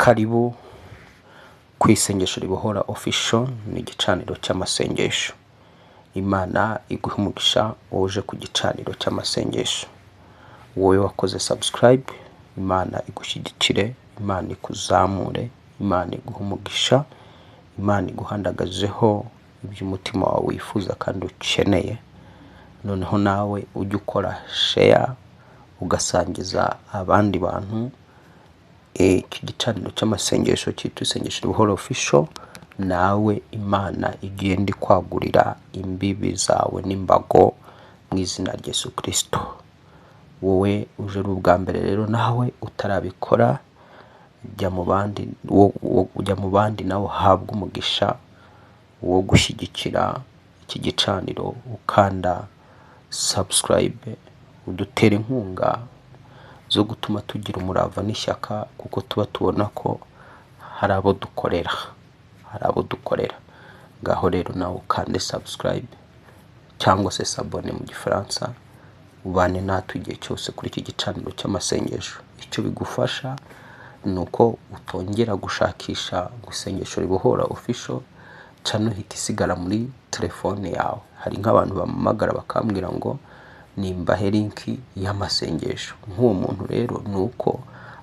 Karibu ku Isengesho Ribohora Official, ni igicaniro cy'amasengesho. Imana iguhe umugisha uje ku gicaniro cy'amasengesho. Wowe wakoze subscribe, Imana igushyigikire, Imana ikuzamure, Imana iguhe umugisha, Imana iguhandagazeho ibyo umutima wawe wifuza kandi ukeneye. Noneho nawe ujye ukora share, ugasangiza abandi bantu iki gicaniro cy'amasengesho cyitwa Isengesho Ribohora Official. Nawe Imana igenda ikwagurira imbibi zawe n'imbago mu izina rya Yesu Kirisito. Wowe uje ari ubwa mbere rero, nawe utarabikora, jya mu bandi, ujya mu bandi nawe uhabwe umugisha wo gushyigikira iki gicaniro, ukanda subscribe, udutera inkunga zo gutuma tugira umurava n'ishyaka, kuko tuba tubona ko hari abo dukorera, hari abo dukorera. Ngaho rero nawe ukande subscribe cyangwa se s'abonner mu Gifaransa, ubane natwe igihe cyose kuri iki gicaniro cy'amasengesho. Icyo bigufasha ni uko utongera gushakisha ngo Isengesho Ribohora Official channel ihita isigara muri telefone yawe. Hari nk'abantu bampamagara bakambwira ngo nimbahe link y'amasengesho. Nk'uwo muntu rero ni uko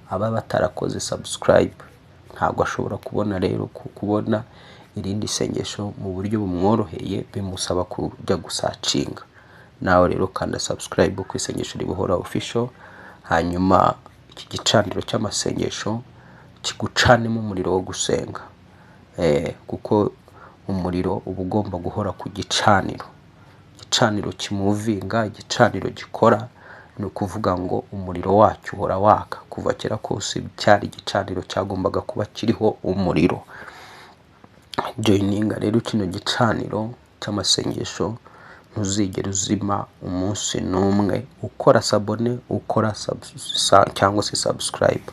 aba batarakoze subscribe, ntabwo ashobora kubona rero kubona irindi sengesho mu buryo bumworoheye, bimusaba kujya gusearchinga. Nawe rero kanda subscribe ku Isengesho Ribohora Official, hanyuma iki gicaniro cy'amasengesho kigucanemo umuriro wo gusenga, kuko umuriro uba ugomba guhora ku gicaniro. Igicaniro kimovinga, igicaniro gikora, ni ukuvuga ngo umuriro wacyo uhora waka. Kuva kera kose cyari igicaniro cyagombaga kuba kiriho umuriro. Joininga rero kino gicaniro cy'amasengesho, ntuzigere uzima umunsi n'umwe. Ukora s'abonner, ukora cyangwa se subscribe.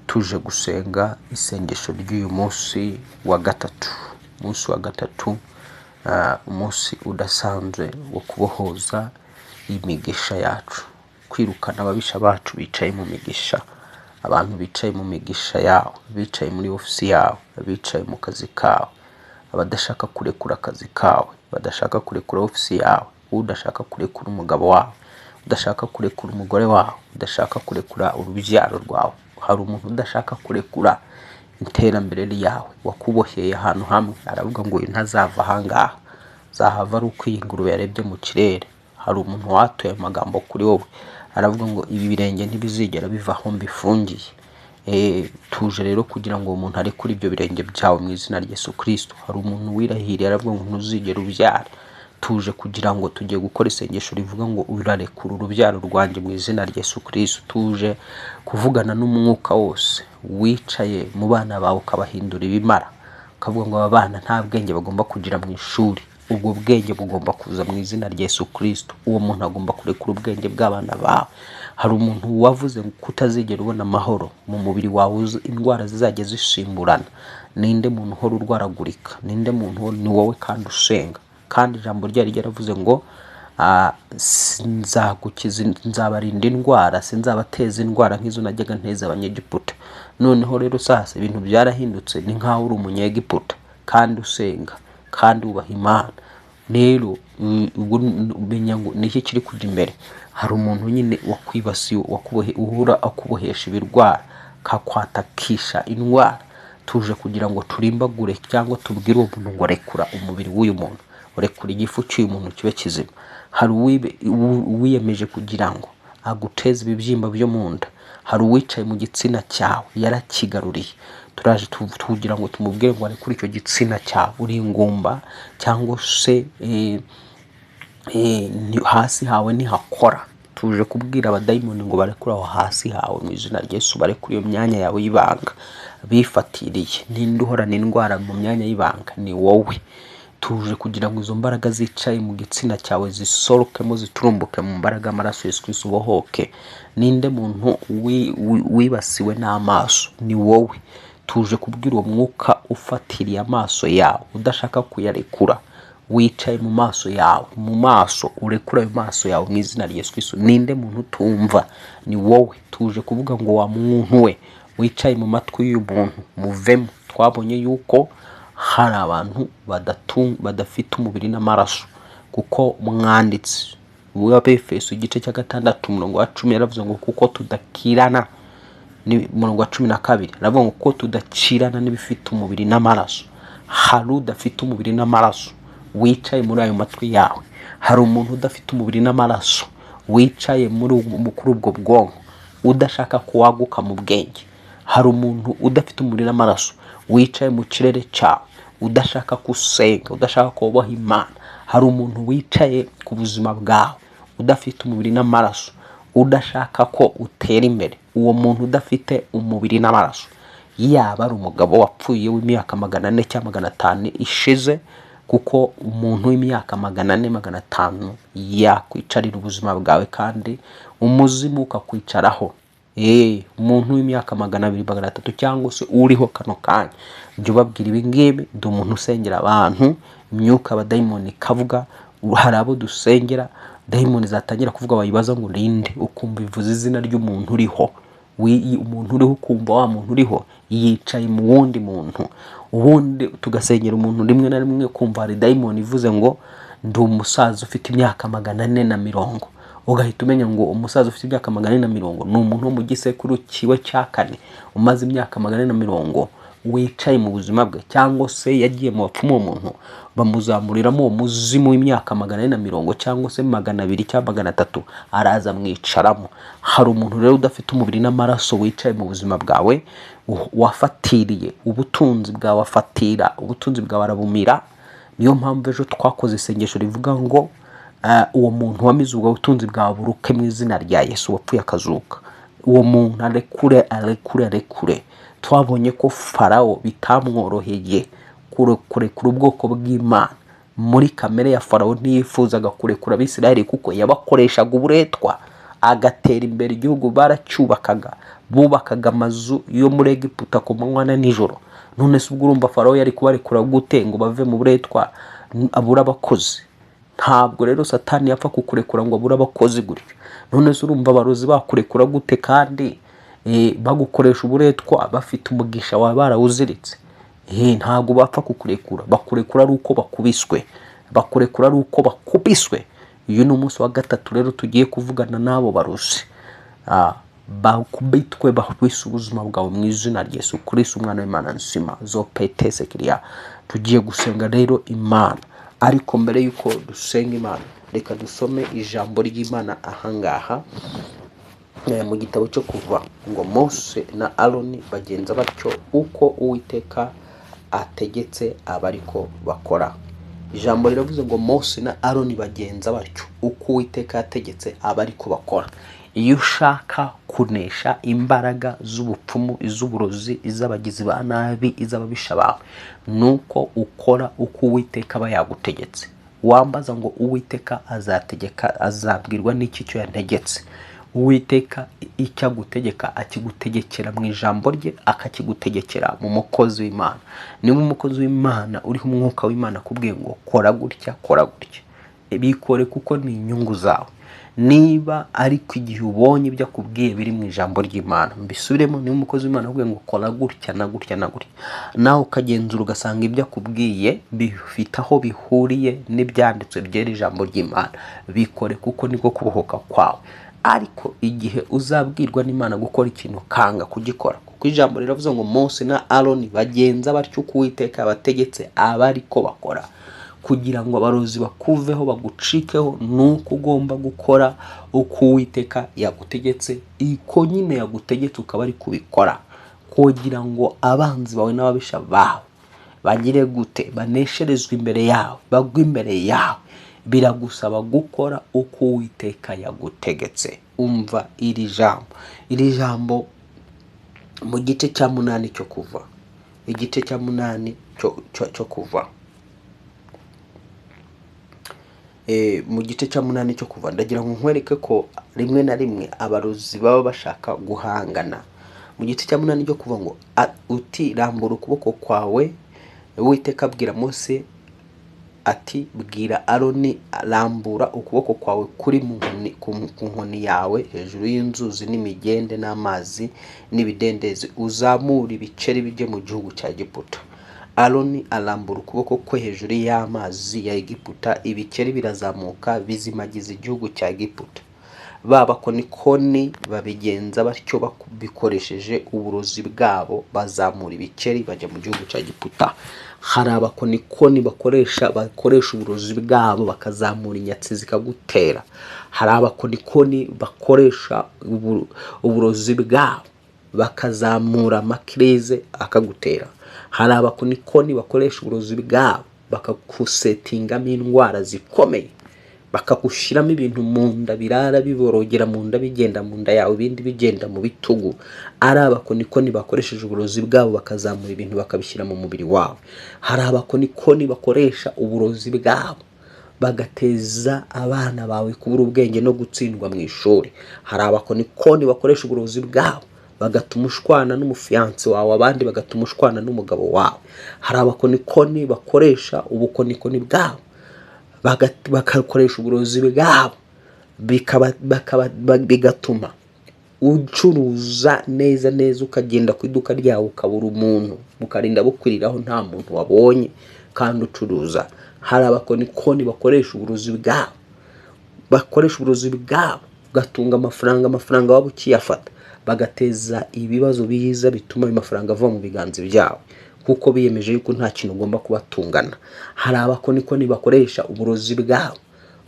Tuje gusenga isengesho ry'uyu munsi wa gatatu, umunsi wa gatatu, umunsi udasanzwe wo kubohoza imigisha yacu, kwirukana ababisha bacu bicaye mu migisha. Abantu bicaye mu migisha yawe, bicaye muri ofisi yawe, bicaye mu kazi kawe, abadashaka kurekura akazi kawe, badashaka kurekura ofisi yawe, udashaka kurekura umugabo wawe, udashaka kurekura umugore wawe, udashaka kurekura urubyaro rwawe. Hari umuntu udashaka kurekura iterambere ryawe, wakuboheye ahantu hamwe, aravuga ngo uyu ntazava ahangaha, zahava ari uko iyi ngurube yarebye mu kirere. Hari umuntu watuye amagambo kuri wowe, aravuga ngo ibi birenge ntibizigera biva aho mbifungiye. Tuje rero kugira ngo uwo muntu arekure ibyo birenge byawe mu izina rya Yesu Kristo. Hari umuntu wirahiriye, aravuga ngo ntuzigere ubyara. Tuje kugira ngo tugiye gukora isengesho rivuga ngo urarekura urubyaro rwanjye mu izina rya Yesu Kristo. Tuje kuvugana n'umwuka wose wicaye mu bana bawe, ukabahindura ibimara, ukavuga ngo aba bana nta bwenge bagomba kugira mu ishuri. Ubwo bwenge bugomba kuza mu izina rya Yesu Kristo. Uwo muntu agomba kurekura ubwenge bw'abana bawe. Hari umuntu wavuze ngo kutazigera ubona amahoro mu mubiri wawe, indwara zizajya zisimburana. Ninde muntu uhora urwaragurika? Ninde muntu? Ni wowe kandi usenga, kandi ijambo ryari ryaravuze ngo nzagukiza, nzabarinda indwara, sinzabateza indwara nk'izo najyaga nteza Abanyegiputa. Noneho rero sasa ibintu byarahindutse, ni nk'aho uri Umunyegiputa kandi usenga kandi wubaha Imana. Rero ubwo umenya ngo ni iki kiri kujya imbere. Hari umuntu nyine wakwibasiye, uhora akubohesha ibirwara, akakwatakisha indwara. Tuje kugira ngo turimbagure cyangwa tubwire uwo muntu ngo rekura umubiri w'uyu muntu, rekura igifu cy'uyu muntu kibe kizima. Hari uwiyemeje kugira ngo aguteze ibibyimba byo mu nda. Hari uwicaye mu gitsina cyawe, yarakigaruriye. Turaje tugira ngo tumubwire ngo arekure icyo gitsina cyawe. Uri ingumba cyangwa se hasi hawe ntihakora. Tuje kubwira abadayimoni ngo barekure aho hasi hawe mu izina rya Yesu, barekure iyo myanya yawe y'ibanga bifatiriye. Ninde uhorana indwara mu myanya y'ibanga? Ni wowe. Tuje kugira ngo izo mbaraga zicaye mu gitsina cyawe zisorokemo, ziturumbuke mu mbaraga y'amaraso Yesu Kristo, ubohoke. Ninde muntu wibasiwe n'amaso? Ni wowe. Tuje kubwira uwo mwuka ufatiriye amaso yawe, udashaka kuyarekura, wicaye mu maso yawe, mu maso, urekure ayo maso yawe mu izina rya Yesu Kristo. Ninde muntu utumva? Ni wowe. Tuje kuvuga ngo wa muntu we wicaye mu matwi y'uyu muntu, muvemo. Twabonye yuko hari abantu badafite umubiri n'amaraso, kuko umwanditsi w'Abefeso igice cya 6 umurongo wa 10 yaravuze ngo kuko tudakirana, ni umurongo wa 12 aravuga ngo kuko tudakirana n'ibifite umubiri n'amaraso. Hari udafite umubiri n'amaraso wicaye muri ayo matwi yawe, hari umuntu udafite umubiri n'amaraso wicaye kuri ubwo bwonko udashaka kuwaguka mu bwenge. Hari umuntu udafite umubiri n'amaraso wicaye mu kirere cyawe udashaka gusenga, udashaka kubaha Imana. Hari umuntu wicaye ku buzima bwawe udafite umubiri n'amaraso, udashaka ko utera imbere. Uwo muntu udafite umubiri n'amaraso, yaba ari umugabo wapfuye w'imyaka 400 cyangwa 500 ishize, kuko umuntu w'imyaka 400 500 yakwicarira ubuzima bwawe kandi umuzimu ukakwicaraho. Umuntu w'imyaka 200 300 cyangwa se uriho kano kanya, jya ubabwira ibi ngibi. Ndi umuntu usengera abantu, imyuka abadayimoni ikavuga. Hari abo dusengera dayimoni zatangira kuvuga wayibaza ngo urinde, ukumva ivuze izina ry'umuntu uriho. Umuntu uriho, ukumva wa muntu uriho yicaye mu wundi muntu. Ubundi tugasengera umuntu rimwe na rimwe ukumva hari dayimoni ivuze ngo ndi umusaza ufite imyaka 440, ugahita umenya ngo umusaza ufite imyaka 440 ni umuntu wo mu gisekuru kiwe cya 4 umaze imyaka 440 wicaye mu buzima bwe, cyangwa se yagiye mu bapfumu, uwo muntu bamuzamuriramo uwo muzimu w'imyaka 440 cyangwa se 200 cyangwa 300, araza amwicaramo. Hari umuntu rero udafite umubiri n'amaraso wicaye mu buzima bwawe, wafatiriye ubutunzi bwawe, afatira ubutunzi bwawe arabumira. Niyo mpamvu ejo twakoze isengesho rivuga ngo uwo muntu wamize ubwo butunzi bwawe buruke mu izina rya Yesu wapfuye akazuka. Uwo muntu arekure, arekure, arekure. Twabonye ko Farawo bitamworoheye kurekura ubwoko bw'Imana. Muri kamere ya Farawo ntiyifuzaga kurekura Abisirayeli, kuko yabakoreshaga uburetwa agatera imbere. Igihugu baracyubakaga, bubakaga amazu yo muri Egiputa ku manywa na nijoro. None se ubwo urumva Farawo yari kubarekura gute ngo bave mu buretwa abura abakozi? Ntabwo rero Satani yapfa kukurekura ngo abure abakozi gutyo. None se urumva abarozi bakurekura gute kandi bagukoresha uburetwa, bafite umugisha wawe barawuziritse? Ntabwo bapfa kukurekura, bakurekura ari uko bakubiswe, bakurekura ari uko bakubiswe. Uyu ni umunsi wa 3 rero tugiye kuvugana n'abo barozi. Bakubitwe, bakubise ubuzima bwawe mu izina rya Yesu Kristo umwana w'Imana nzima. Zo petese kiriya. Tugiye gusenga rero Imana, ariko mbere yuko dusenga Imana reka dusome ijambo ry'Imana ahangaha mu gitabo cyo Kuva, ngo Mose na Aroni bagenza batyo uko Uwiteka ategetse abariko bakora. Ijambo riravuze ngo Mose na Aroni bagenza batyo uko Uwiteka yategetse abariko bakora. Iyo ushaka kunesha imbaraga z'ubupfumu, iz'uburozi, iz'abagizi ba nabi, iz'ababisha bawe, nuko ukora uko Uwiteka aba yagutegetse. Wambaza ngo Uwiteka azategeka, azabwirwa n'iki cyo yantegetse? Uwiteka icyo agutegeka akigutegekera mu ijambo rye, akakigutegekera mu mukozi w'Imana. Niba umukozi w'Imana uriho umwuka w'Imana akubwiye ngo kora gutya, kora gutya, bikore kuko ni inyungu zawe. Niba ariko igihe ubonye ibyo akubwiye biri mu ijambo ry'Imana, mbisubiremo, niba umukozi w'Imana akubwiye ngo kora gutya na gutya na gutya, nawe ukagenzura ugasanga ibyo akubwiye bifite aho bihuriye n'ibyanditswe byera ijambo ry'Imana, bikore kuko niko kubohoka kwawe. Ariko igihe uzabwirwa n'Imana gukora ikintu ukanga kugikora, kuko ijambo riravuze ngo Mose na Aroni bagenza batyo uko Uwiteka yabategetse abariko bakora. Kugira ngo abarozi bakuveho bagucikeho, nuko ugomba gukora uko Uwiteka yagutegetse, iko nyine yagutegetse ukaba ari kubikora, kugira ngo abanzi bawe n'ababisha bawe bagire gute, banesherezwe imbere yawe, bagwe imbere yawe. Biragusaba gukora uko Uwiteka yagutegetse. Umva iri jambo, iri jambo mu gice cya 8 cyo Kuva, igice cya 8 cyo Kuva. Mu gice cya 8 cyo Kuva, ndagira ngo nkwereke ko rimwe na rimwe abarozi baba bashaka guhangana. Mu gice cya 8 cyo Kuva ngo uti rambura ukuboko kwawe, Uwiteka abwira Mose Ati: "Bwira Aroni, rambura ukuboko kwawe kuri mu nkoni, ku nkoni yawe hejuru y'inzuzi n'imigende n'amazi n'ibidendezi, uzamure ibikeri bijye mu gihugu cya Egiputa." Aroni arambura ukuboko kwe hejuru y'amazi ya Egiputa, ibikeri birazamuka bizimagiza igihugu cya Egiputa. Ba bakonikoni babigenza batyo bikoresheje uburozi bwabo, bazamura ibikeri bajya mu gihugu cya Egiputa. Hari abakonikoni bakoresha uburozi bwabo bakazamura inyatsi zikagutera. Hari abakonikoni bakoresha uburozi bwabo bakazamura amakirize akagutera. Hari abakonikoni bakoresha uburozi bwabo bakagusetingamo indwara zikomeye, bakagushyiramo ibintu mu nda birara biborogera mu nda, bigenda mu nda yawe, ibindi bigenda mu bitugu. Ari abakonikoni bakoresheje uburozi bwabo bakazamura ibintu bakabishyira mu mubiri wawe. Hari abakonikoni bakoresha uburozi bwabo bagateza abana bawe kubura ubwenge no gutsindwa mu ishuri. Hari abakonikoni bakoresha uburozi bwabo bagatuma ushwana n'umufiyanse wawe, abandi bagatuma ushwana n'umugabo wawe. Hari abakonikoni bakoresha ubukonikoni bwabo bagakoresha uburozi bwabo bigatuma ucuruza neza neza, ukagenda ku iduka ryawe ukabura umuntu, mukarinda bukwiriraho nta muntu wabonye kandi ucuruza. Hari abakonikoni bakoresha uburozi bwabo, bakoresha uburozi bwabo ugatunga amafaranga, amafaranga waba ukiyafata bagateza ibibazo biza bituma ayo mafaranga ava mu biganza byawe, kuko biyemeje yuko nta kintu ugomba kubatungana. Hari abakonikoni bakoresha uburozi bwabo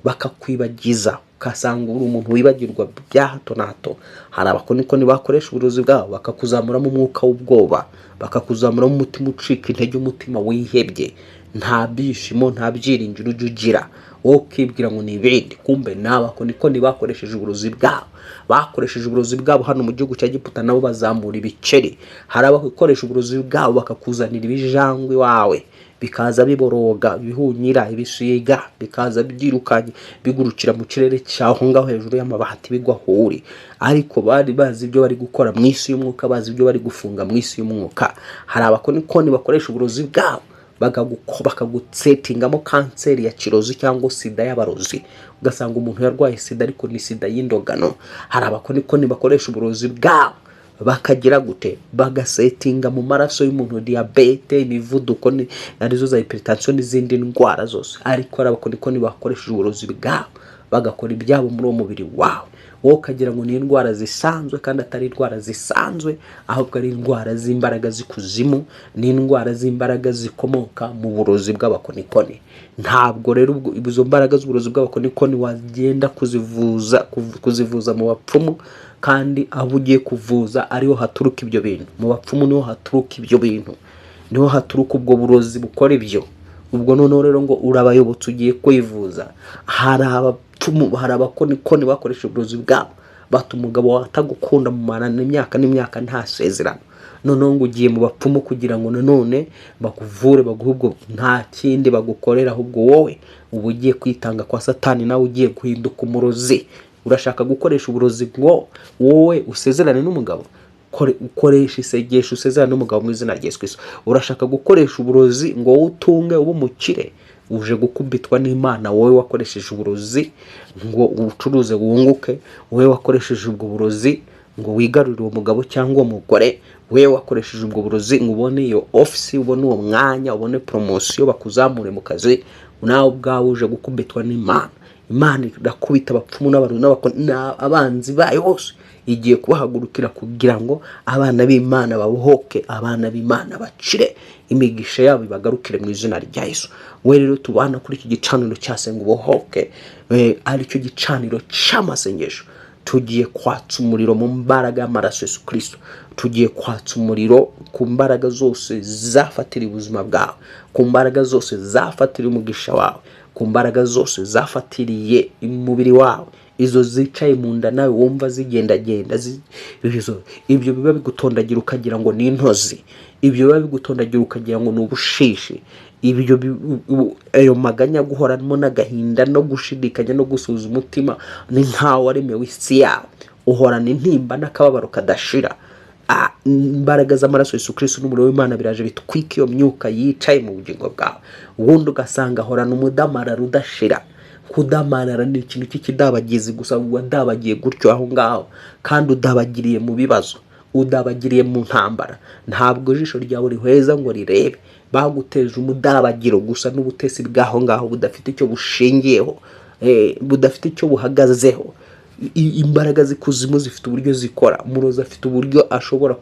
bakakwibagiza, ugasanga uri umuntu wibagirwa bya hato na hato. Hari abakonikoni bakoresha uburozi bwabo bakakuzamuramo umwuka w'ubwoba, bakakuzamuramo umutima ucika intege, umutima wihebye, nta byishimo, nta byiringiro ujya ugira, wowe ukibwira ngo ni ibindi, kumbe ni abakonikoni bakoresheje uburozi bwabo. Bakoresheje uburozi bwabo hano mu gihugu cya Egiputa, nabo bazamura ibikeri. Hari abakoresha uburozi bwabo bakakuzanira ibijangwe iwawe, bikaza biboroga, ibihunyira, ibisiga, bikaza byirukanye bigurukira mu kirere cyaho ngaho hejuru y'amabati bigwa aho uri. Ariko bari bazi ibyo bari gukora mu isi y'umwuka, bazi ibyo bari gufunga mu isi y'umwuka. Hari abakonikoni bakoresha uburozi bwabo bakagutsetingamo kanseri ya kirozi cyangwa sida y'abarozi, ugasanga umuntu yarwaye sida ariko ni sida y'indogano. Hari abakonikoni bakoresha uburozi bwabo bakagira gute? Bagasetinga mu maraso y'umuntu diyabete, imivuduko, arizo za hypertension n'izindi ndwara zose. Ariko hari abakonikoni bakoresheje uburozi bwabo bagakora ibyabo muri uwo mubiri wawe, wowe ukagira ngo ni indwara zisanzwe kandi atari indwara zisanzwe, ahubwo ari indwara z'imbaraga z'ikuzimu, ni indwara z'imbaraga zikomoka mu burozi bw'abakonikoni. Ntabwo rero izo mbaraga z'uburozi bw'abakonikoni wagenda kuzivuza mu bapfumu, kandi aho ugiye kuvuza ariho haturuka ibyo bintu. Mu bapfumu niho haturuka ibyo bintu, niho haturuka ubwo burozi bukora ibyo. Ubwo noneho rero ngo urabayobotse ugiye kwivuza. Hari abapfumu, hari abakonikoni bakoresha uburozi bwabo bata umugabo wawe atagukunda, mumarana imyaka n'imyaka nta sezerano, noneho ngo ugiye mu bapfumu kugira ngo nanone bakuvure, baguhe ubwo, nta kindi bagukorera, ahubwo wowe uba ugiye kwitanga kwa Satani, nawe ugiye guhinduka umurozi. Urashaka gukoresha uburozi ngo wowe usezerane n'umugabo? Ukoresha isengesho usezerane n'umugabo mu izina rya Yesu Kristo. Urashaka gukoresha uburozi ngo wowe utunge ube umukire? Uje gukubitwa n'Imana. Wowe wakoresheje uburozi ngo ucuruze wunguke, wowe wakoresheje ubwo burozi ngo wigarurire uwo mugabo cyangwa uwo mugore, wowe wakoresheje ubwo burozi ngo ubone iyo ofisi, ubone uwo mwanya, ubone promotion, bakuzamure mu kazi, nawe ubwawe uje gukubitwa n'Imana. Imana irakubita abapfumu n'abanzi bayo bose, igiye kubahagurukira kugira ngo abana b'Imana babohoke, abana b'Imana bacire imigisha yabo ibagarukire mu izina rya Yesu. We rero tubana kuri iki gicaniro cya Senga Ubohoke, aricyo gicaniro cy'amasengesho, tugiye kwatsa umuriro mu mbaraga y'amaraso Yesu Kristo. Tugiye kwatsa umuriro ku mbaraga zose zafatiriye ubuzima bwawe, ku mbaraga zose zafatiriye umugisha wawe, ku mbaraga zose zafatiriye umubiri wawe, izo zicaye mu nda nawe wumva zigendagenda, ibyo biba bigutondagira ukagira ngo ni intozi, ibyo biba bigutondagira ukagira ngo ni ubushishi, ibyo ayo maganya guhoranamo n'agahinda no gushidikanya no gusuza umutima, ni nkaho waremewe isi yawe, uhorana intimba n'akababaro kadashira. Imbaraga z'amaraso Yesu Kristo n'umuriro w'Imana biraje bitwika iyo myuka yicaye mu bugingo bwawe. Ubundi ugasanga ahorana umudamararo udashira. Kudamarara ni ikintu cy'ikidabagizi gusa, wadabagiye gutyo aho ngaho, kandi udabagiriye mu bibazo, udabagiriye mu ntambara, ntabwo ijisho ryawe rihweza ngo rirebe. Baguteje umudabagiro gusa n'ubutesi bw'aho ngaho budafite icyo bushingiyeho, budafite icyo buhagazeho. Imbaraga z'ikuzimu zifite uburyo zikora, umurozi afite uburyo ashobora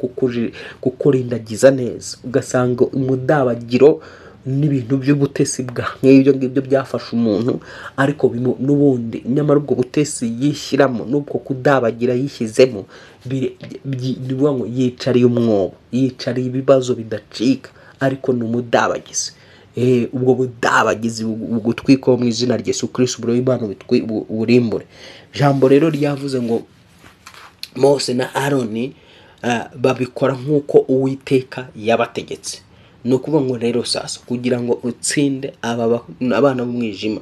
kukurindagiza neza, ugasanga umudabagiro n'ibintu by'ubutesi bwa nk'ibyo ngibyo byafashe umuntu, ariko n'ubundi nyamara ubwo butesi yishyiramo n'ubwo kudabagira yishyizemo, ni ukuvuga ngo yicariye umwobo, yicariye ibibazo bidacika, ariko ni umudabagizi. Ubwo budabagizi bugutwikaho mu izina rya Yesu Kristo, umuriro w'Imana uburimbure. Ijambo rero ryavuze ngo Mose na Aroni babikora nk'uko Uwiteka yabategetse. Ni ukuvuga ngo rero sasa kugira ngo utsinde abana b'umwijima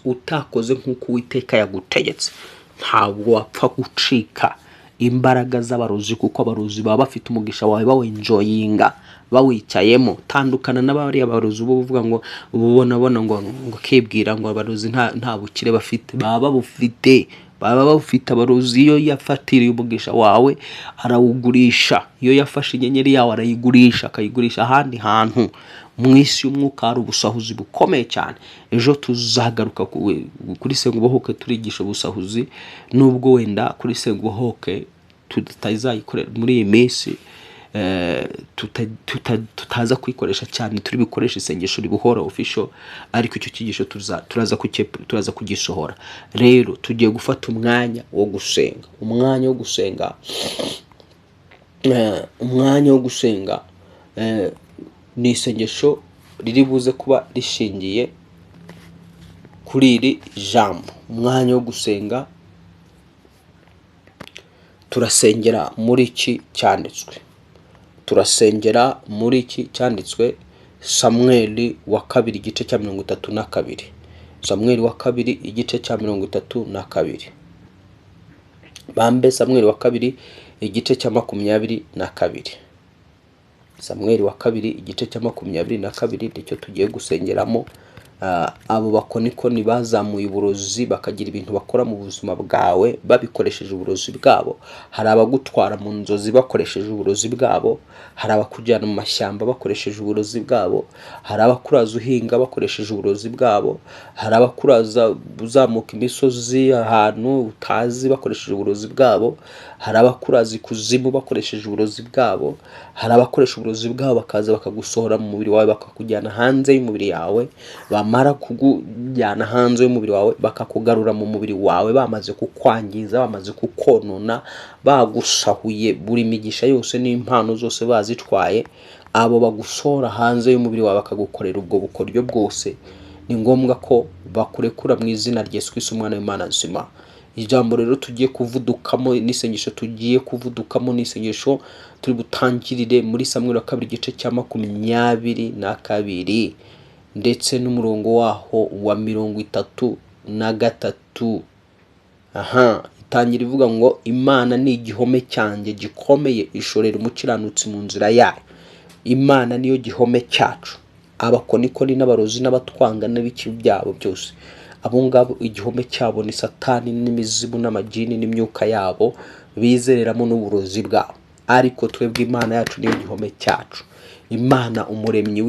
utakoze nk'uko Uwiteka yagutegetse, ntabwo wapfa gucika imbaraga z'abarozi, kuko abarozi baba bafite umugisha wawe bawenjoyinga, bawicayemo. Tandukana n'abariya barozi uba uvuga ngo ubona ngo kibwira ngo abarozi nta bukire bafite. Baba babufite, baba bafite. Abarozi iyo yafatiriye umugisha wawe arawugurisha, iyo yafashe inyenyeri yawe arayigurisha, akayigurisha ahandi hantu. Mu isi y'umwuka hari ubusahuzi bukomeye cyane. Ejo tuzagaruka kuri Senga Ubohoke turigisha ubusahuzi, nubwo wenda kuri Senga Ubohoke tutazayikorera muri iyi minsi, tutaza kuyikoresha cyane, turi bukoreshe isengesho ribohora official, ariko icyo cyigisho turaza kugisohora. Rero tugiye gufata umwanya wo gusenga, umwanya wo gusenga, umwanya wo gusenga, ni isengesho riri buze kuba rishingiye kuri iri jambo. Umwanya wo gusenga, turasengera muri iki cyanditswe, turasengera muri iki cyanditswe Samweli wa kabiri igice cya 32, Samweli wa kabiri igice cya 32, bambe Samweli wa kabiri igice cya 22, Samweli wa kabiri igice cya 22 nicyo tugiye gusengeramo. Abo bakonikoni bazamuye uburozi bakagira ibintu bakora mu buzima bwawe babikoresheje uburozi bwabo. Hari abagutwara mu nzozi bakoresheje uburozi bwabo, hari abakujyana mu mashyamba bakoresheje uburozi bwabo, hari abakuraza uhinga bakoresheje uburozi bwabo, hari abakuraza uzamuka imisozi ahantu utazi bakoresheje uburozi bwabo, hari abakuraza ikuzimu bakoresheje uburozi bwabo, hari abakoresha uburozi bwabo bakaza bakagusohora mu mubiri wawe bakakujyana hanze y'umubiri yawe, bamara kukujyana hanze y'umubiri wawe bakakugarura mu mubiri wawe bamaze kukwangiza, bamaze kukonona, bagusahuye buri migisha yose n'impano zose bazitwaye. Abo bagusohora hanze y'umubiri wawe bakagukorera ubwo bukoryo bwose, ni ngombwa ko bakurekura mu izina rya Yesu Kristo umwana w'Imana nzima. Ijambo rero tugiye kuvudukamo n'isengesho tugiye kuvudukamo n'isengesho turi butangirire muri Samweli wa kabiri igice cya 22 ndetse n'umurongo waho wa 33. Itangira ivuga ngo Imana ni igihome cyanjye gikomeye, ishorera umukiranutsi mu nzira yayo. Imana niyo gihome cyacu. Abakonikoni n'abarozi n'abatwanga n'ibiki byabo byose, abo ngabo igihome cyabo ni Satani n'imizimu n'amagini n'imyuka yabo bizereramo n'uburozi bwabo. Ariko twebwe Imana yacu niyo gihome cyacu. Imana umuremyi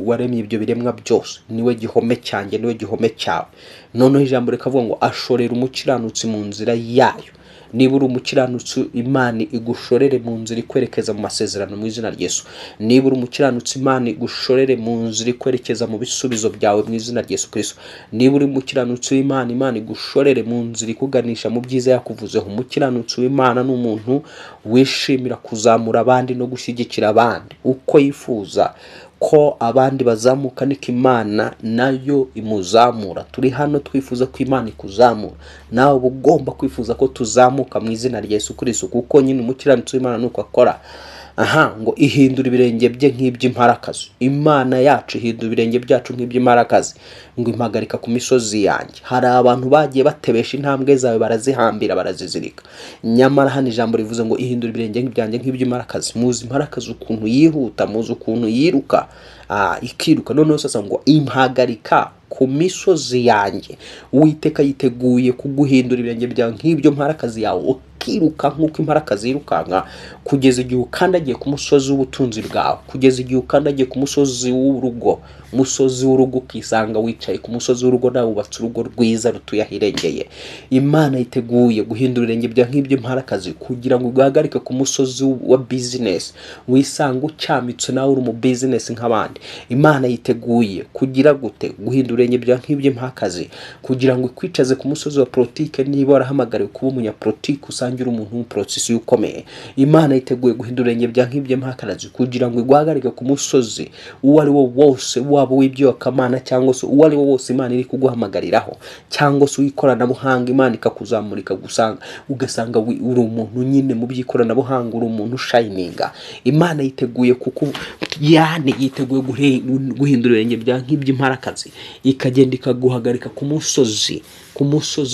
waremye ibyo biremwa byose niwe gihome cyanjye, niwe gihome cyawe. Noneho ijambo rikavuga ngo ashorera umukiranutsi mu nzira yayo. Niba uri umukiranutsi, Imana igushorere mu nzira ikwerekeza mu masezerano mu izina rya Yesu. Niba uri umukiranutsi, Imana igushorere mu nzira ikwerekeza mu bisubizo byawe mu izina rya Yesu Kristo. Niba uri umukiranutsi w'Imana, Imana igushorere mu nzira ikuganisha mu byiza yakuvuzeho. Umukiranutsi w'Imana ni umuntu wishimira kuzamura abandi no gushyigikira abandi uko yifuza ko abandi bazamuka, niko Imana nayo imuzamura. Turi hano twifuza ko Imana ikuzamura, nawe uba ugomba kwifuza ko tuzamuka mu izina rya Yesu Kristo, kuko nyine umukiranutsi w'Imana nuko akora. Aha ngo ihindura ibirenge bye nk'iby'imparakazi. Imana yacu ihindura ibirenge byacu nk'iby'imparakazi, ngo impagarika ku misozi yanjye. Hari abantu bagiye batebesha intambwe zawe, barazihambira, barazizirika. Nyamara hano ijambo rivuze ngo ihindura ibirenge byanjye nk'iby'imparakazi. Muzi imparakazi ukuntu yihuta, muzi ukuntu yiruka, ikiruka. Noneho sasa ngo impagarika ku misozi yanjye. Uwiteka yiteguye kuguhindura ibirenge byawe nk'ibyo mparakazi yawe, ukiruka nk'uko imparakazi yirukanka, kugeza igihe ukandagiye ku musozi w'ubutunzi bwawe, kugeza igihe ukandagiye ku musozi w'urugo, umusozi w'urugo ukisanga wicaye ku musozi w'urugo, nawe wubatse urugo rwiza rutuye ahirengeye. Imana yiteguye guhindura ibirenge byawe nk'iby'imparakazi kugira ngo uguhagarike ku musozi wa bizinesi, wisanga ucyamitse nawe uri mu bizinesi nk'abandi. Imana yiteguye kugira gute? Guhindura ibirenge byawe nk'iby'imparakazi kugira ngo ikwicaze ku musozi wa politike. Niba warahamagariwe kuba umunyapolitike, usange uri umuntu w'umuporotisiyo ukomeye. Imana yiteguye guhindura ibirenge byawe nk'iby'imparakazi kugira ngo iguhagarike ku musozi uwo ari wo wose, waba uw'iby'iyobokamana cyangwa se uwo ari wo wose Imana iri kuguhamagariraho, cyangwa se uw'ikoranabuhanga. Imana ikakuzamura, ikagusanga, ugasanga uri umuntu nyine mu by'ikoranabuhanga, uri umuntu ushayininga. Imana yiteguye kuku yani yiteguye guhindura ibirenge byawe nk'iby'imparakazi, ikagenda ikaguhagarika ku musozi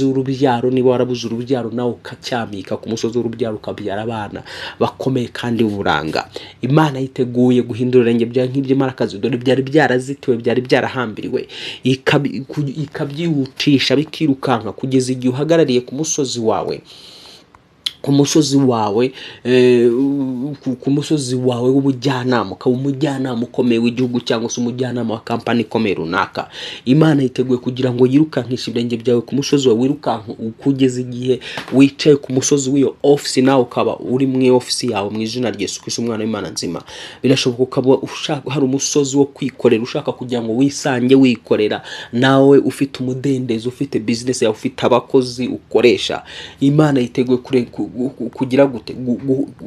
w'urubyaro. Niba warabuze urubyaro, nawe ukacyamika ku musozi w'urubyaro, ukabyara abana bakomeye kandi b'uburanga. Imana yiteguye guhindura ibirenge byawe nk'iby'imparakazi. Dore byari byarazitiwe, byari byarahambiriwe, ikabyihutisha bikirukanka kugeza igihe uhagarariye ku musozi wawe, ku musozi wawe w'ubujyanama, ukaba umujyanama ukomeye w'igihugu cyangwa se umujyanama wa kampani ikomeye runaka. Imana yiteguye kugira ngo yirukankishe ibirenge byawe ku musozi wawe, wirukanka kugeza igihe wicaye ku musozi w'iyo ofisi, nawe ukaba uri mu ofisi yawe, mu izina rya Yesu Kristo umwana w'Imana nzima. Birashoboka ukaba ushaka, hari umusozi wo kwikorera ushaka kugira ngo wisange wikorera, nawe ufite umudendezo, ufite bizinesi yawe, ufite abakozi ukoresha. Imana yiteguye kugira gute?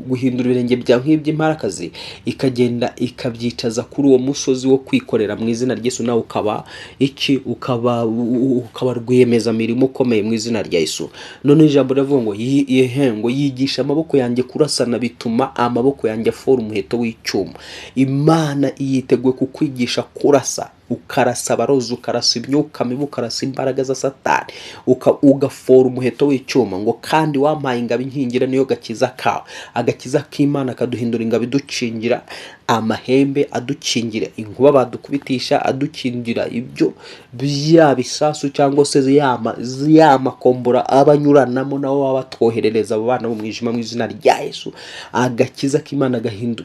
Guhindura ibirenge byawe nk'iby'imparakazi, ikagenda ikabyicaza kuri uwo musozi wo kwikorera mu izina rya Yesu, nawe ukaba iki? Ukaba rwiyemezamirimo ukomeye mu izina rya Yesu. None ijambo riravuga ngo yehe, ngo yigisha amaboko yanjye kurasana, bituma amaboko yanjye afora umuheto w'icyuma. Imana yiteguye kukwigisha kurasa, ukarasa abarozi, ukarasa imyuka mibi, ukarasa imbaraga za Satani, ugafora umuheto w'icyuma. Ngo kandi wampaye ingabo inkingira, niyo gakiza kawe. Agakiza k'Imana kaduhindura ingabo idukingira amahembe, adukingira inkuba badukubitisha, adukingira ibyo bya bisasu cyangwa se ya makombora aba anyuranamo nabo baba batwoherereza abo bana b'umwijima mu izina rya Yesu. Agakiza k'Imana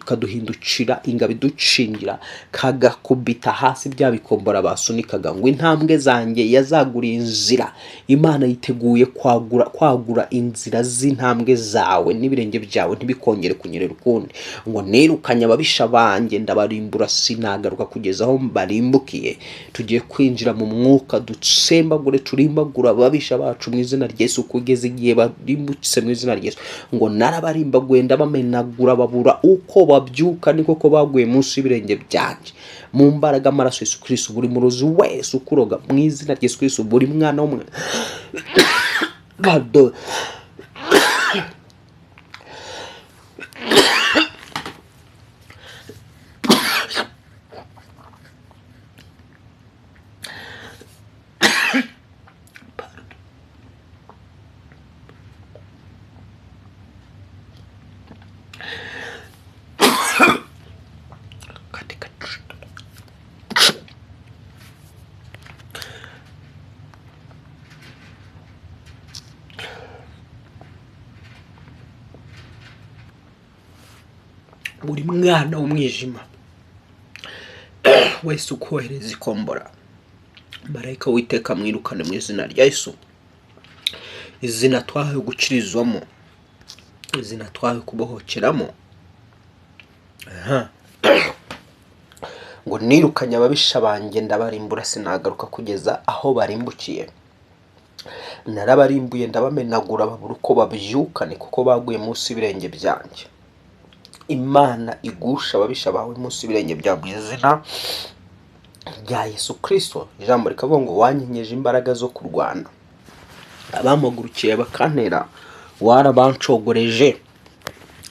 kaduhindukira ingabo idukingira, kagakubita hasi bya bikombora basunikaga. Ngo intambwe zanjye yazaguriye inzira. Imana yiteguye kwagura inzira z'intambwe zawe n'ibirenge byawe, ntibikongere kunyerera ukundi. Ngo nirukanye ababisha banjye, ndabarimbura, sinagaruka kugeza aho barimbukiye. Tugiye kwinjira mu mwuka, dutsembagure, turimbagura ababisha bacu mu izina rya Yesu, kugeza igihe barimbutse mu izina rya Yesu. Ngo narabarimbaguye, ndabamenagura, babura uko babyuka, ni koko baguye munsi y'ibirenge byanjye. Mu mbaraga amaraso Yesu Kristo, buri murozi wese ukuroga mu izina rya Yesu Kristo, buri mwana w'umwe. Pardon. Katika buri mwana w'umwijima wese ukohereza ikombora, marayika w'Uwiteka mwirukane mu izina rya Yesu. Izina twahawe gukirizwamo, izina twahawe kubohokeramo. Aha. Ngo nirukanye ababisha banjye, ndabarimbura, sinagaruka kugeza aho barimbukiye. Narabarimbuye, ndabamenagura, babura uko babyuka, ni kuko baguye munsi y'ibirenge byanjye. Imana igusha ababisha bawe munsi y'ibirenge byawe mu izina rya Yesu Kristo. Ijambo rikavuga ngo wanyenyeje imbaraga zo kurwana, abampagurukiye bakantera warabancogoreje.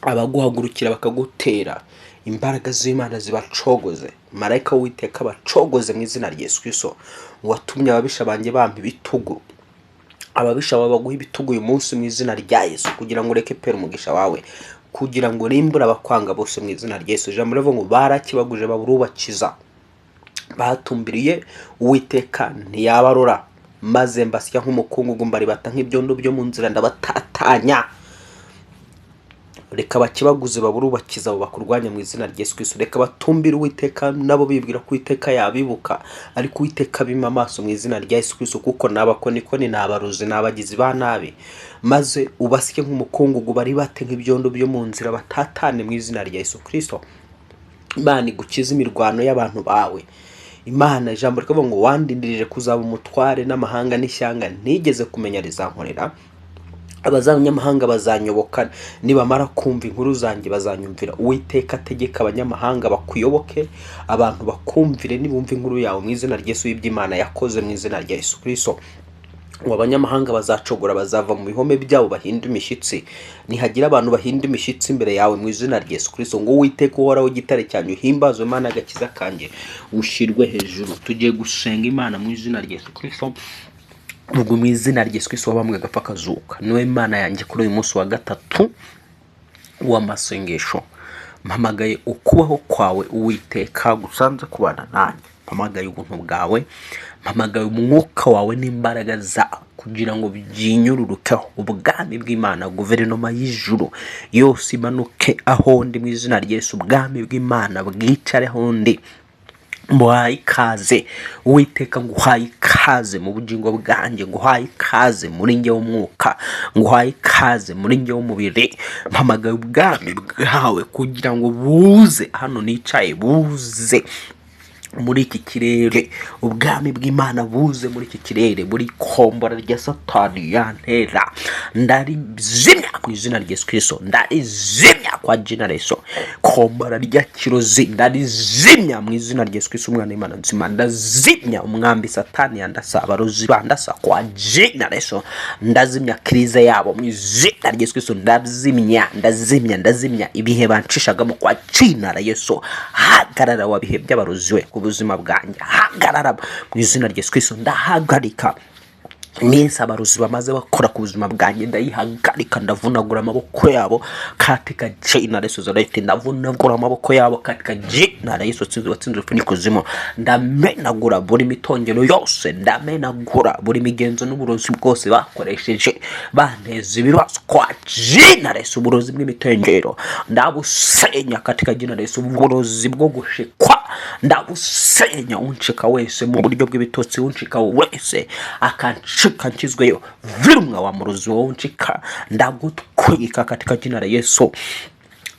Abaguhagurukira bakagutera, imbaraga z'Imana zibacogoze, marayika w'Uwiteka abacogoze mu izina rya Yesu Kristo. Watumye ababisha banjye bampa ibitugu, ababisha bawe baguha ibitugu uyu munsi mu izina rya Yesu, kugira ngo ureke pera umugisha wawe, kugira ngo urimbure abakwanga bose mu izina rya Yesu. Ijambo rivuga ngo barakibaguje baburubakiza, batumbiriye Uwiteka ntiyabarora, maze mbasya nk'umukungugu, mbaribata nk'ibyondo byo mu nzira, ndabatatanya. Reka bakibaguze baburubakiza abo bakurwanya mu izina rya Yesu Kristo. Reka batumbire Uwiteka nabo bibwira ko Uwiteka yabibuka, ariko Uwiteka abima amaso mu izina rya Yesu Kristo, kuko ni abakonikoni, ni abarozi, ni abagizi ba nabi. Maze ubasye nk'umukungugu, baribate nk'ibyondo byo mu nzira, batatane mu izina rya Yesu Kristo. Imana igukize imirwano y'abantu bawe. Imana, ijambo rikavuga ngo wandindirije kuzaba umutware n'amahanga n'ishyanga ntigeze kumenya rizankorera. Abanyamahanga bazanyoboka, nibamara kumva inkuru zanjye bazanyumvira. Uwiteka ategeka abanyamahanga bakuyoboke, abantu bakumvire nibumva inkuru yawe mu izina rya Yesu, y'ibyo yakoze mu izina rya Yesu Kristo. Ngo abanyamahanga bazacogora, bazava mu bihome byabo bahinda imishyitsi, nihagira abantu bahinda imishyitsi imbere yawe mu izina rya Yesu Kristo. Ngo Uwiteka uhoraho igitare cyanjye, uhimbazwe, Imana agakiza kanjye, ushyirwe hejuru. Tugiye gusenga Imana mu izina rya Yesu Kristo. Ubwo mu izina rya Yesu Kristo wabambwe agapfa akazuka, niwe Imana yanjye. Kuri uyu munsi wa gatatu w'amasengesho, mpamagaye ukubaho kwawe Uwiteka gusanze kubana nanjye, mpamagaye ubuntu bwawe, mpamagaye umwuka wawe n'imbaraga zawe kugira ngo byinyururukeho. Ubwami bw'Imana, guverinoma y'ijuru yose imanuke aho ndi mu izina rya Yesu. Ubwami bw'Imana bwicare aho ndi. Nguhaye ikaze Uwiteka, nguhaye ikaze mu bugingo bwanjye, nguhaye ikaze muri njye w'umwuka, nguhaye ikaze muri njye w'umubiri. Mpamagaye ubwami bwawe kugira ngo buze hano nicaye, buze muri iki kirere, ubwami bw'Imana buze muri iki kirere. Buri kombora rya Satani yantera ndarizimya mu izina rya Yesu Kristo, ndarizimya kwa jina Yesu. Kombora rya kirozi ndarizimya mu izina rya Yesu Kristo umwana w'Imana nzima. Ndazimya umwambi Satani yandasa, abarozi bandasa kwa jina Yesu. Ndazimya krize yabo mu izina rya Yesu Kristo. Ndazimya, ndazimya, ndazimya ibihe banshishagamo kwa jina la Yesu. Hagarara wa bihe by'abarozi we ku buzima bwanjye, hagarara mu izina rya Yesu Kristo. Ndahagarika iminsi abarozi bamaze bakora ku buzima bwanjye, ndayihagarika, ndavunagura amaboko yabo katika jina la Yesu Nazareti. Ndavunagura amaboko yabo katika jina la Yesu watsinze urupfu n'ikuzimu. Ndamenagura buri mitongero yose, ndamenagura buri migenzo n'uburozi bwose bakoresheje banteza ibibazo kwa jina la Yesu. Uburozi bw'imitengero ndabusenya katika jina la Yesu. Uburozi bwo gushikwa ndabusenya. Unshika wese mu buryo bw'ibitotsi, unshika wese akanshika nkizweyo, virumwa wa murozi wowe unshika, ndagutwika katika jina la Yesu.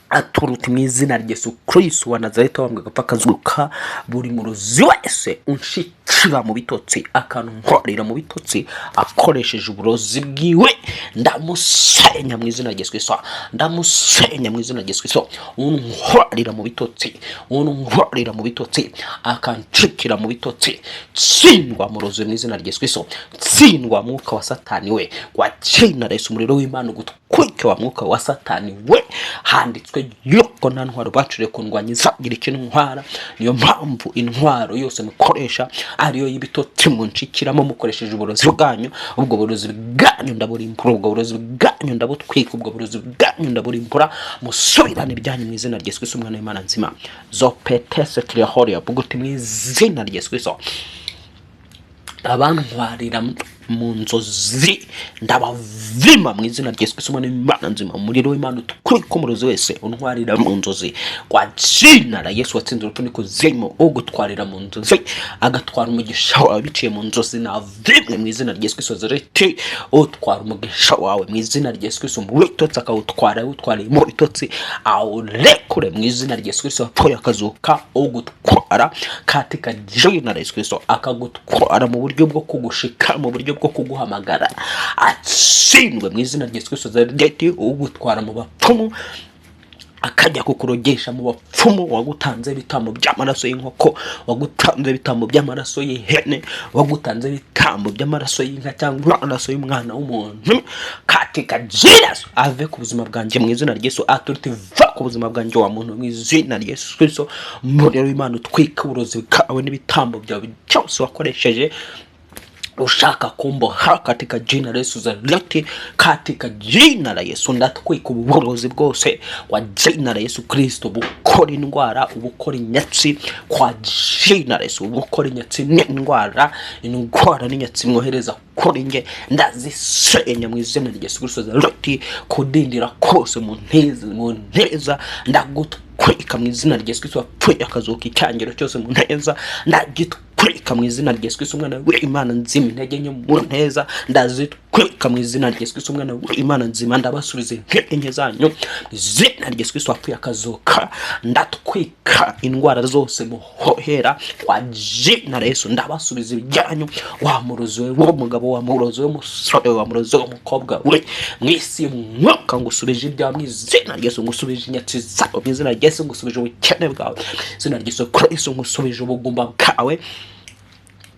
Aturuta mu izina rya Yesu Kristo wa Nazareti wambwe agapfa akazuka, buri murozi wese unshikira mu bitotsi, akantwarira mu bitotsi akoresheje uburozi bwiwe, ndamusenya mu izina rya Yesu Kristo, ndamusenya mu izina rya Yesu Kristo. Untwarira mu bitotsi, untwarira mu bitotsi, akanshikira mu bitotsi, tsindwa murozi mu izina rya Yesu Kristo, tsindwa mwuka wa Satani we wa jina la Yesu. Umuriro w'Imana ugutwike wa mwuka wa Satani we. Handitswe yuko nta ntwaro bacuriye kundwanya izagira icyo intwara. Niyo mpamvu intwaro yose mukoresha ariyo y'ibitotsi munshikiramo mukoresheje uburozi bwanyu. Ubwo burozi bwanyu ndaburimbura, ubwo burozi bwanyu ndabutwika, ubwo burozi bwanyu ndaburimbura. Musubirane ibyanyu mu izina rya Yesu Kristo umwana w'Imana nzima. Zopetese kirihoria buguti mu izina rya Yesu Kristo. Abantwarira mu nzozi ndabavima mu izina rya Yesu Kristo umwana w'Imana nzima. Umuriro w'Imana utwika umurozi wese untwarira mu nzozi kwa jina la Yesu watsinze urupfu n'ikuzimu. Ugutwarira mu nzozi agatwara umugisha wawe biciye mu nzozi navimwe mu izina rya Yesu Kristo Nazareti. Utwara umugisha wawe mu izina rya Yesu Kristo mu bitotsi, akawutwara awutwariye mu bitotsi, awurekure mu izina rya Yesu Kristo wapfuye akazuka. Ugutwara katika jina la Yesu Kristo akagutwara mu buryo bwo kugushika, mu buryo bwo kuguhamagara, atsindwe mu izina rya Yesu Kristo Nazareti. Ugutwara mu bapfumu Akajya kukurogesha mu bapfumu, wagutanze ibitambo by'amaraso y'inkoko, wagutanze ibitambo by'amaraso y'ihene, wagutanze ibitambo by'amaraso y'inka cyangwa amaraso y'umwana w'umuntu, katika jina ave ku buzima bwanjye mu izina rya Yesu. Authority, va ku buzima bwanjye wa muntu, mu izina rya Yesu Kristo. Umuriro w'Imana utwika uburozi bwawe n'ibitambo byawe byose wakoresheje ushaka kumboha, katika jina la Yesu zaleti, katika jina la Yesu. Ndatwika uburozi bwose kwa jina la Yesu Kristo, bukora indwara, ubukora inyatsi, kwa jina la Yesu. Bukora inyatsi n'indwara, indwara n'inyatsi mwohereza kuri nge, ndazisenya mu izina rya Yesu Kristo zaleti. Kudindira kose mu nteza, mu nteza, ndagutwika mu izina rya Yesu Kristo wapfuye akazuka. Icyangiro cyose mu nteza ndagitwika mu izina rya Yesu Kristo umwana w'Imana nzima. Intege nke mu nteza ndazitwika mu izina rya Yesu Kristo umwana w'Imana nzima. Ndabasubiza intege nke zanyu mu izina rya Yesu Kristo wapfuye akazuka. Ndatwika indwara zose muhohera kwa jina la Yesu. Ndabasubiza ibyanyu, wa murozi we w'umugabo, wa murozi w'umusore, wa murozi w'umukobwa we, mu isi mwuka ngusubije ibyawe mu izina rya Yesu. Ngusubije inyatsi zawe mu izina rya Yesu. Ngusubije ubukene bwawe mu izina rya Yesu Kristo. Ngusubije ubugumba bwawe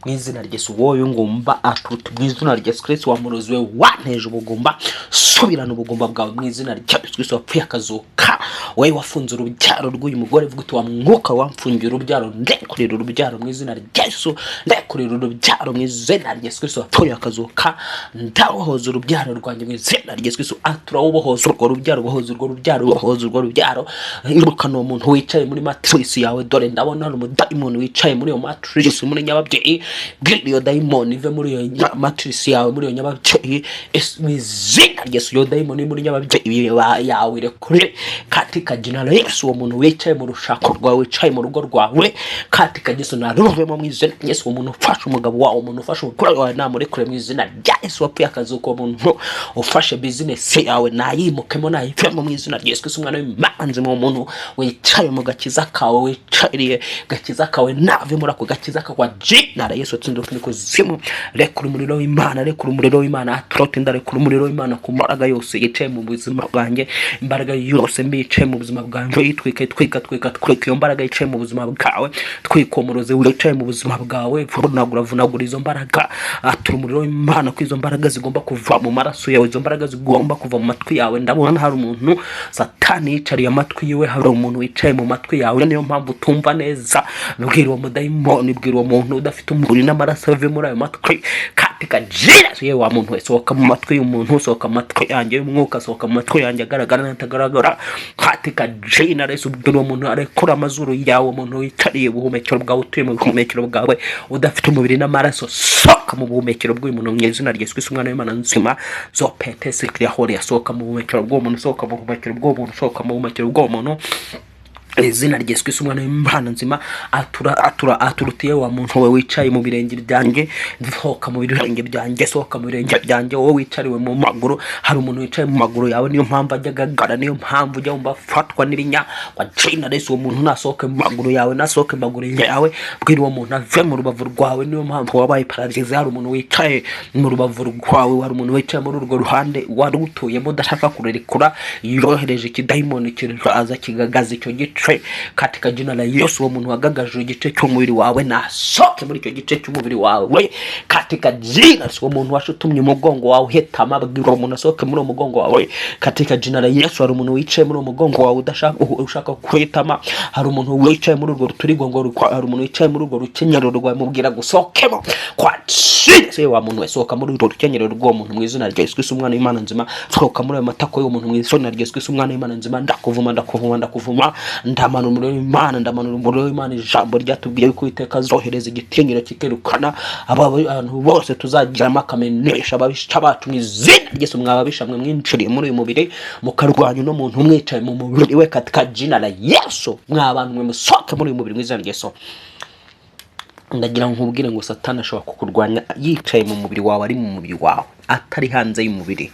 mu izina rya Yesu. Wowe ngumba atutu mu izina rya Yesu Kristo, wa murozi we wanteje ubugumba, subirana ubugumba bwawe mu izina rya Yesu Kristo wapfuye akazuka. Wowe wafunze urubyaro rw'uyu mugore, vuga uti: "Wa mwuka wamfungiye urubyaro, ndekurira urubyaro mu izina rya Yesu, ndekurira urubyaro mu izina rya Yesu Kristo wapfuye akazuka. Ndabohoza urubyaro rwanjye mu izina rya Yesu Kristo." Turawubohoza urwo rubyaro, bohoza urwo rubyaro, bohoza urwo rubyaro. Irukana uwo muntu wicaye muri matrice yawe. Dore ndabona hari umudayimoni wicaye muri iyo matrice, muri nyababyeyi. Bwira iyo dayimoni ive muri iyo matrice yawe, muri iyo nyababyeyi, mu izina rya Yesu. Iyo dayimoni iri muri nyababyeyi yawe irekure katika jina la Yesu. Uwo muntu wicaye mu rushako rwawe, wicaye mu rugo rwawe, katika Yesu, naruvemo mu izina rya Yesu. Uwo muntu ufashe umugabo wawe, umuntu ufashe umugore wawe, namurekure mu izina rya Yesu wapfuye akazuka. Uwo muntu ufashe bizinesi yawe nayimukemo, nayivemo mu izina rya Yesu Kristo umwana w'Imana. Mu muntu wicaye mu gakiza kawe, wicariye gakiza kawe, nave muri ako gakiza kawe kwa jina la Yesu. Tsinda kuzimu, rekura umuriro w'Imana, rekura umuriro w'Imana. Atrote, ndarekura umuriro w'Imana ku mbaraga yose yicaye mu buzima bwanjye. Imbaraga yose mbi yicaye mu buzima bwanjye, yitwika, twika, twika, twika iyo mbaraga yicaye mu buzima bwawe. Twika umurozi wicaye mu buzima bwawe. Vunagura, vunagura izo mbaraga. Atura umuriro w'Imana ko izo mbaraga zigomba kuva mu maraso yawe, izo mbaraga zigomba kuva mu matwi yawe. Ndabona hari umuntu Satani yicariye amatwi yiwe. Hari umuntu wicaye mu matwi yawe, niyo mpamvu utumva neza. Bwira uwo mudayimoni, bwira uwo muntu udafite umubiri n'amaraso ave muri ayo matwi katika jina. Yewe wa muntu we, sohoka mu matwi y'umuntu, sohoka mu matwi yanjye y'umwuka, sohoka mu matwi yanjye agaragara n'atagaragara, katika jina la Yesu. Bwira uwo muntu arekura amazuru yawe. Umuntu wicariye ubuhumekero bwawe, utuye mu buhumekero bwawe, udafite umubiri n'amaraso, sohoka mu buhumekero bw'uyu muntu mu izina rya Yesu Kristo umwana w'Imana nzima. Zopete sikiriya, sohoka mu buhumekero bw'uwo muntu, sohoka mu buhumekero bw'uwo muntu, sohoka mu buhumekero bw'uwo muntu, izina rya Yesu Kristo umwana w'Imana nzima. Atura, atura, aturutiye wa muntu we wicaye mu birenge byanjye, sohoka mu birenge byanjye, sohoka mu birenge byanjye. Wowe wicariwe mu maguru, hari umuntu wicaye mu maguru yawe, niyo mpamvu ajya agagara, niyo mpamvu ujya wumva afatwa n'ibinya. Wa jina Yesu, uwo muntu nasohoke mu maguru yawe, nasohoke mu maguru yawe. Bwira uwo muntu ave mu rubavu rwawe, niyo mpamvu wabaye paralysé. Hari umuntu wicaye mu rubavu rwawe, hari umuntu wicaye muri urwo ruhande wari utuyemo udashaka kurerekura, yohereje ikidayimoni kiraza kigagaza icyo gice katika jina la Yesu. Uwo muntu wagagaje igice cy'umubiri wawe nasohoke muri icyo gice cy'umubiri wawe katika jina. Uwo muntu washutumye umugongo wawe uhetama, bwira uwo muntu asohoke muri uwo mugongo wawe katika jina la Yesu. Hari umuntu wicaye muri uwo mugongo wawe udashaka, ushaka kuhetama. Hari umuntu wicaye muri urwo ruturigongo hari umuntu wicaye muri urwo rukenyerero rwawe, mubwira gusohokemo kwa jina. Wa muntu we, sohoka muri urwo rukenyerero rw'uwo muntu mu izina rya Yesu Kristo umwana w'Imana nzima. Sohoka muri ayo matako y'uwo muntu mu izina rya Yesu Kristo umwana w'Imana nzima. Ndakuvuma, ndakuvuma, ndakuvuma. Ndamanura umuriro w'Imana, ndamanura umuriro w'Imana. Ijambo ryatubwiye yuko Uwiteka azohereza igitinyiro kikirukana aba bantu bose, tuzagiramo akamenesha ababisha bacu mu izina rya Yesu. Mwababisha mwe mwinjiriye muri uyu mubiri, mukarwanya uno muntu mwicaye mu mubiri we, katika jina la Yesu. Mwa bantu mwe, musohoke muri uyu mubiri mu izina rya Yesu. Ndagira ngo nkubwire ngo Satani ashobora kukurwanya yicaye mu mubiri wawe, ari mu mubiri wawe, atari hanze y'umubiri.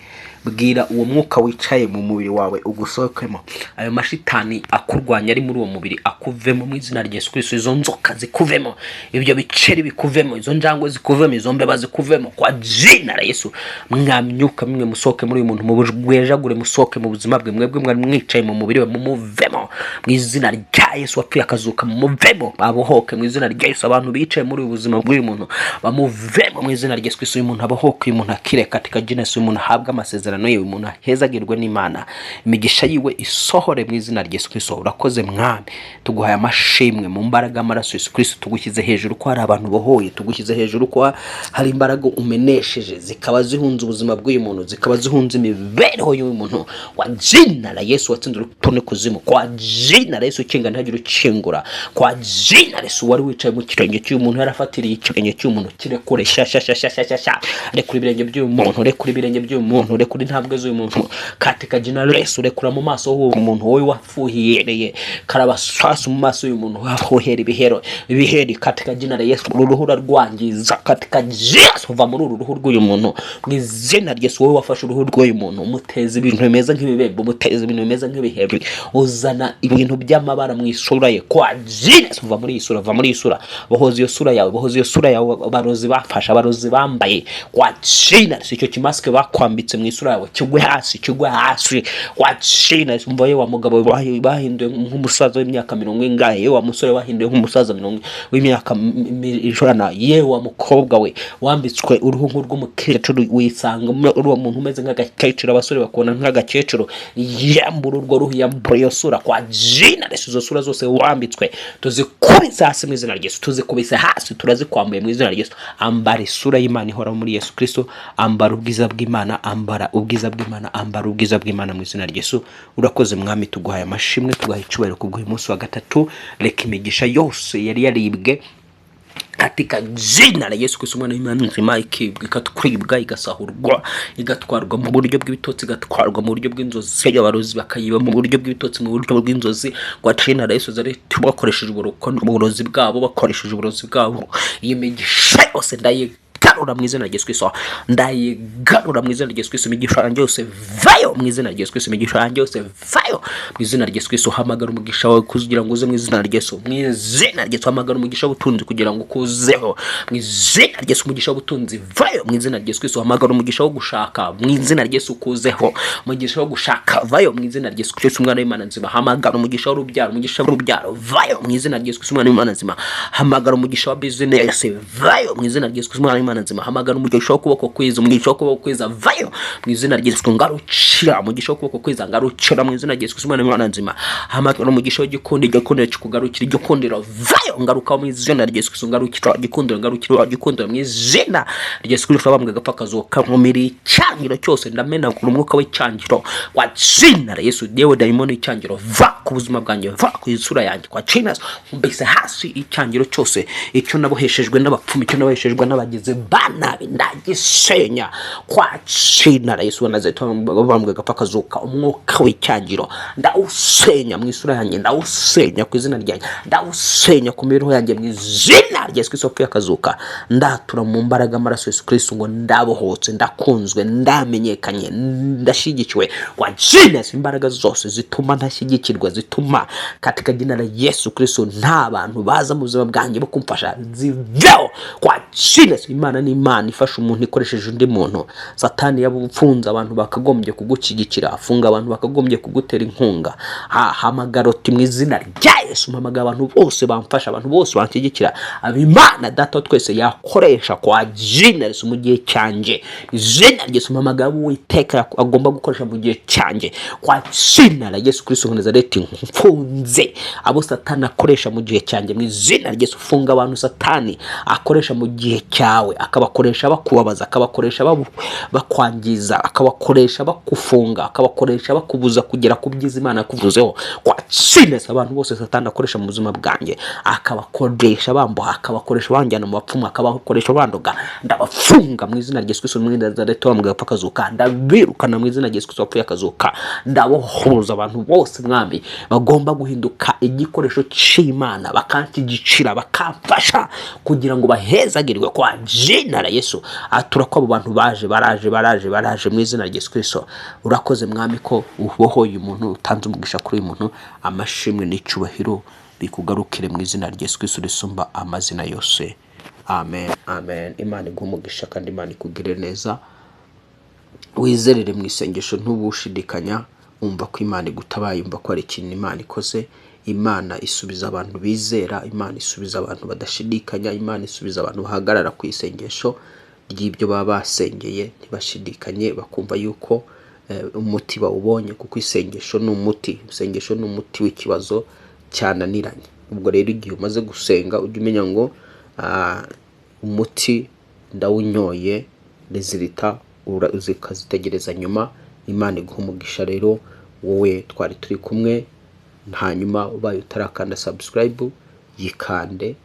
Bwira uwo mwuka wicaye mu mubiri wawe ugusohokemo. Ayo mashitani akurwanya ari muri uwo mubiri akuvemo mu izina rya Yesu Kristo. Izo nzoka zikuvemo, ibyo biceri bikuvemo, izo njangwe zikuvemo, izo mbeba zikuvemo kwa jina la Yesu. Mwamyuka mwe musohoke muri uyu muntu, mubwejagure, musohoke mu buzima bwe. Mwebwe mwari mwicaye mu mubiri we, mumuvemo mu izina rya Yesu wapfuye akazuka, mumuvemo abohoke mu izina rya Yesu. Abantu bicaye muri ubu buzima bw'uyu muntu bamuvemo mu izina rya Yesu Kristo. Uyu muntu abohoke, uyu muntu akire katika jina Yesu, uyu muntu ahabwe amasezerano ye, uyu muntu ahezagirwe n'Imana, imigisha yiwe isohore mu izina rya Yesu Kristo. Urakoze Mwami, tuguhaye amashimwe mu mbaraga y'amaraso Yesu Kristo. Tugushyize hejuru ko hari abantu bohoye, tugushyize hejuru ko hari imbaraga umenesheje zikaba zihunze ubuzima bw'uyu muntu, zikaba zihunze imibereho y'uyu muntu kwa jina la Yesu watsinze urupfu n'ikuzimu, kwa jina la Yesu ukinga ntihagire ukingura, kwa jina la Yesu wari wicaye mu kirenge cy'uyu muntu, yarafatiriye ikirenge cy'uyu muntu, kirekure sha sha sha sha sha sha sha. Rekura ibirenge by'uyu muntu, rekura ibirenge by'uyu muntu, rekura intambwe z'uyu muntu katika jina la Yesu. Rekura mu maso h'uwo muntu wowe wafuhiyereye karabasasu mu maso y'uyu muntu, wafuhera ibihero ibiheri katika jina la Yesu. Uru ruhu urarwangiza katika Yesu, va muri uru ruhu rw'uyu muntu mu izina rya Yesu. Wowe wafashe uruhu rw'uyu muntu, umuteza ibintu bimeze nk'ibibembe, umuteza ibintu bimeze nk'ibiheri, uzana ibintu by'amabara mu isura ye kwa jina Yesu. Va muri iyi sura, va muri iyi sura, bohoza iyo sura yawe, bohoza iyo sura yawe. Abarozi bafashe, abarozi bambaye kwa jina Yesu, icyo kimasike bakwambitse mu isura yawe kigwe hasi, kigwe hasi kwa jina Yesu. Umva ye wa mugabo bahinduye nk'umusaza w'imyaka mirongo ingahe, ye wa musore wahinduye nk'umusaza mirongo w'imyaka 100, ye wa mukobwa we wambitswe uruhu nk'urw'umukecuru, wisanga muri uwo muntu umeze nk'agakecuru, abasore bakubona nk'agakecuru. Yambura urwo ruhu, yambura iyo sura kwa jina Yesu. Izo sura zose wambitswe tuzikubise hasi mu izina rya Yesu, tuzikubise hasi, turazikwambuye mu izina rya Yesu. Ambara isura y'Imana ihoraho muri Yesu Kristo, ambara ubwiza bw'Imana, ambara ubwiza bw'Imana, ambara ubwiza bw'Imana mu izina rya Yesu. Urakoze Mwami, tuguhaye amashimwe, tuguhaye icyubahiro kubw'uyu munsi wa gatatu. Reka imigisha yose yari yaribwe katika jina la Yesu Kristo umwana w'Imana nzima, ikibwa, ikatwibwa, igasahurwa, igatwarwa mu buryo bw'ibitotsi, igatwarwa mu buryo bw'inzozi, abarozi bakayiba mu buryo bw'ibitotsi, mu buryo bw'inzozi kwa jina la Yesu. Zari bakoresheje uburozi bwabo, bakoresheje uburozi bwabo. Iyi migisha yose ndayigarura mu izina rya Yesu Kristo, ndayigarura mu izina rya Yesu Kristo. Imigisha yanjye yose vayo mu izina rya Yesu Kristo, imigisha yanjye yose vayo mu izina rya Yesu Kristo. Hamagara umugisha wawe kugira ngo uze mu izina rya Yesu, mu izina rya Yesu. Hamagara umugisha w'ubutunzi kugira ngo ukuzeho mu izina rya Yesu. Umugisha w'ubutunzi vayo mu izina rya Yesu Kristo. Hamagara umugisha wo gushaka mu izina rya Yesu ukuzeho, umugisha wo gushaka vayo mu izina rya Yesu Kristo umwana w'Imana nzima. Hamagara umugisha w'urubyaro, umugisha w'urubyaro vayo mu izina rya Yesu Kristo umwana w'Imana nzima. Hamagara umugisha wa business vayo mu izina rya Yesu Kristo umwana w'Imana nzima. Hamagara umugisha w'ukuboko kwiza, umugisha w'ukuboko kwiza vayo mu izina rya Yesu. Ngarukira umugisha w'ukuboko kwiza, ngarukira mu izina rya Yesu Kristo umwana w'Imana nzima. Hamagara umugisha w'igikundiro, igikundiro kikugarukira, igikundiro vayo, ngaruka mu izina rya Yesu Kristo. Ngarukira igikundiro, ngarukira igikundiro mu izina rya Yesu Kristo. Bambwe agapfa kazuka nkumira icyangiro cyose, ndamenagura umwuka w'icyangiro kwa jina la Yesu. Yewe dayimoni icyangiro, va ku buzima bwanjye, va ku isura yanjye kwa jina. Mbese hasi icyangiro cyose, icyo naboheshejwe n'abapfumu, icyo naboheshejwe n'abagizi ba nabi, ndagisenya kwa jina la Yesu wa Nazareti. Bambwe agapfa kazuka, umwuka w'icyangiro ndawusenya mu isura yanjye, ndawusenya ku izina ryanjye, ndawusenya ku mibereho yanjye mu izina rya Yesu Kristo wapfuye akazuka. Ndatura mu mbaraga amaraso Yesu Kristo ngo ndabohotse, ndakunzwe, ndamenyekanye, ndashyigikiwe kwa jina Yesu. Imbaraga zose zituma ntashyigikirwa, zituma katika jina la Yesu Kristo nta bantu baza mu buzima bwanjye bo kumfasha, ziveho kwa jina Yesu. Imana ni Imana ifasha umuntu ikoresheje undi muntu. Satani yabufunze abantu bakagombye kugushyigikira, afunga abantu bakagombye kugutera inkunga. Hamagara uti mu izina rya Yesu mpamagara abantu bose bamfasha, abantu bose banshyigikira, abimana Data wa twese yakoresha kwa jina Yesu mu gihe cyanjye. Izina rya Yesu mpamagara Uwiteka agomba gukoresha mu gihe cyanjye kwa jina la Yesu Kristo wa Nazareti. Mfunze abo Satani akoresha mu gihe cyanjye mu izina rya Yesu. Funga abantu Satani akoresha mu gihe cyawe, akabakoresha bakubabaza, akabakoresha bakwangiza, akabakoresha bakufunga, akabakoresha bakubuza kugera ku ku byiza Imana yakuvuzeho. Kwa abantu bose Satani akoresha mu buzima bwanjye, akabakoresha bamboha, akabakoresha banjyana mu bapfumu, akabakoresha bandoga, ndabafunga mu izina rya Yesu Kristo mw'i Nazareti wambwiye apfa akazuka. Ndabirukana mu izina rya Yesu Kristo wapfuye akazuka. Ndabohoza abantu bose, Mwami, bagomba guhinduka igikoresho cy'Imana, bakanshyigikira, bakamfasha kugira ngo bahezagirwe kwa jina la Yesu. Atura ko abo bantu baje, baraje, baraje, baraje mu izina rya Yesu Kristo. Urakoze, Mwami, ko ubohoye umuntu, utanze umugisha kuri uyu muntu. Amashimwe n'icyubahiro bikugarukire mu izina rya Yesu Kristo risumba amazina yose. Amen, amen. Imana iguhe umugisha kandi Imana ikugirire neza. Wizerere mu isengesho, ntubushidikanya. Umva ko Imana igutabaye, umva ko hari ikintu Imana ikoze. Imana isubiza abantu bizera, Imana isubiza abantu badashidikanya, Imana isubiza abantu bahagarara ku isengesho ry'ibyo baba basengeye, ntibashidikanye, bakumva yuko umuti bawubonye, kuko isengesho ni umuti. Isengesho ni umuti w'ikibazo cyananiranye. Ubwo rero igihe umaze gusenga, ujye umenya ngo umuti ndawunyoye, résultat ukazitegereza nyuma. Imana iguha umugisha rero wowe twari turi kumwe. Hanyuma ubaye utarakanda subscribe, yikande,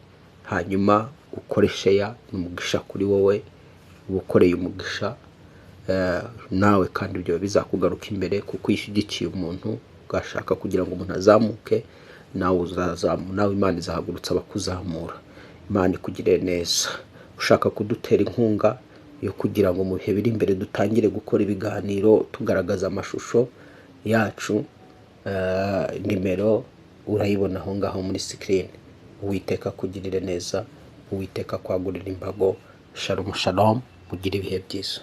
hanyuma ukore share. Ni umugisha kuri wowe, uba ukoreye umugisha nawe, kandi ibyo bizakugaruka imbere, kuko iyo ushyigikiye umuntu, ugashaka kugira ngo umuntu azamuke, nawe uzazamu, nawe Imana izahagurutsa abakuzamura. Imana ikugirire neza. Ushaka kudutera inkunga yo kugira ngo mu bihe biri imbere dutangire gukora ibiganiro tugaragaza amashusho yacu, nimero urayibona aho ngaho muri screen. Uwiteka akugirire neza, Uwiteka akwagurira imbago. Shalom, shalom, mugire ibihe byiza.